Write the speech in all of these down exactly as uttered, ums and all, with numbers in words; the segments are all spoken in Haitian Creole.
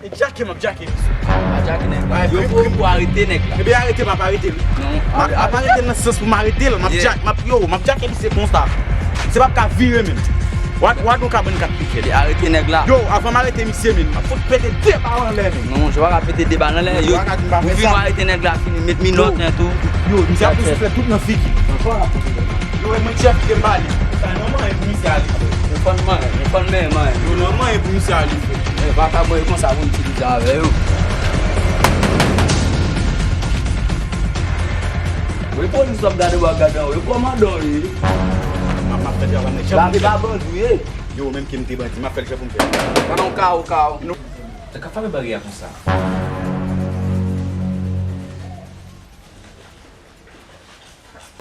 Djake, m ap djake misye. Pa djake nèg la. Yo fè pou arete nèg la. Ebyen, arete m ap arete l. Non, m ap arete l nan sans pou m arete l. M ap djake, m ap, yo, m ap djake misye konsa. Misye p ap ka vire menm. Wad, wad ou ka ban n kat pik. Ebyen, arete nèg la. Yo, avan m arete misye menm, m ap fout pete de bal anlè menm. Non, je pa ka pete de bal anlè. Yo, ou fin arete nèg la, fini met minòt nan tou. Yo, misye ap bezwen fè tout nan figi. Yo, e mwen chèf ke m ba li. Sa nan manyen pou misye ale. Yo, fò n manyen, yo, fò n manyen, manyen. Yo, nan manyen pou misye ale. E, vakabon e konsa pou n itilize avè yo. Wi, polis w ap gade w ap gade anwo. Yo, kòmandan w ye. M ap, m ap fè travay m nan chèf. Bandi pa bandi w ye. Yo, menm ke m te bandi, m ap fè l chèf pou m fè. Pandan w ka, w ka. Sa k ap frape baryè a konsa?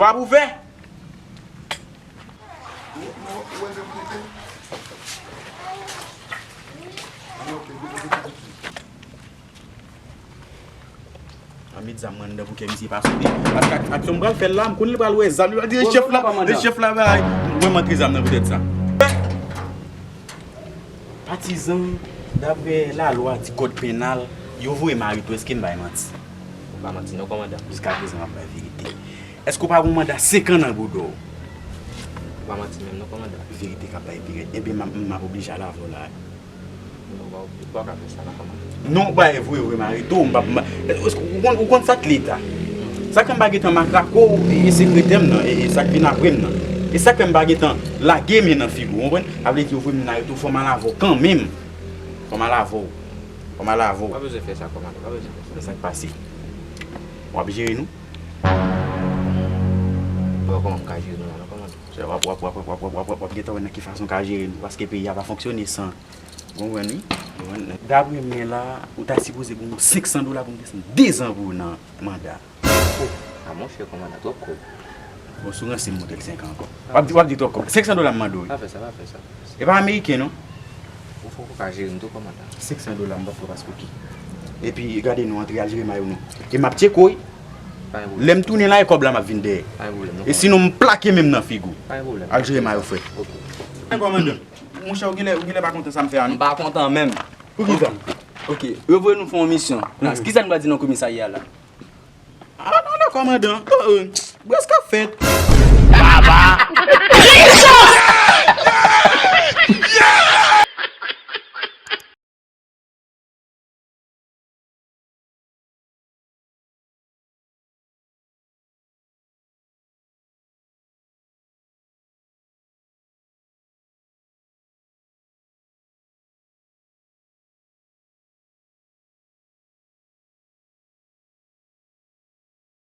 Pap ouvè. An met zam mwen anndan pou kè misye pa sote. Paske ak, aksyon m pral fè l la, m konnen li pral wè zam, li pral di e chèf la, e chèf la bay. Mwen m antre zam nan poutèt sa. Patizan, daprè lalwa ti kòd penal, yo voye m arete w, èske m bay manti? Ou pa manti non, kòmandan. Jiskaprezan, m ap bay verite. Èske w pa gen yon manda senk an nan bouda w? Ou pa manti menm non, kòmandan. Verite k ap bay pi rèd. Ebyen, m ap, m ap oblije al avè w la. Non, ou pa, ou pa ka fè sa non, kòmandan. Non, ou pa vre, vre, m arete w, m p ap, m p ap, èske ou konn, ou konn sa k Leta? Sa k fè m pa gentan matrake w, e, e sekretè m nan, e, e sa k vin apre m nan. E sa k fè m pa gentan lage men nan figi w, ou konprann? Sa vle di yo voye m nan arete w, fò m al avè w kanmenm. Fò m al avè w. Fò m al avè w. Pa bezwen fè sa, kòmandan, pa bezwen fè sa. Men sa k pase. W ap jere nou? Bon, kòman m ka jere nou la non, kòmandan? W ap, w ap, w ap gentan wè nan ki fason w ka jere nou, paske peyi a pa fonksyone san. Ou konprann, wi? Ou konprann? Daprè m la, ou ta sipoze ban m senk san dola pou m desann de zan pou w nan manda. A monchè, kòmandan, twòp kòb. Bon, si w ranse m, monte l senk an ankò. W ap di, w ap di twòp kòb. Senk san dola m mande w, wi. Pa fè sa, pa fè sa, pa fè sa. E pa ameriken, non? Ou fòk ou ka jere m tou, kòmandan. Senk san dola m p ap fè w paske w ki. Epi, gade nou antre al jere may ou non. E m ap tcheke w, wi. Pa gen pwoblèm. Lè m tounen la, e kòb la m ap vin dèyè. Pa gen pwoblèm, non, kòmandan. E sinon, m plake men m nan figi w. Pa gen pwoblèm. Al jere may ou, frè. Ok. Men kòmandan, monchè, ou genlè, ou genlè pa kontan sa m fè a, non? M pa kontan menm. Poukisa? Ok, yo voye nou fè yon misyon. Kisa n pral di nan komisarya la? Ah, non, non, kòmandan. Oh, oh. Bwès k ap fèt. Baba!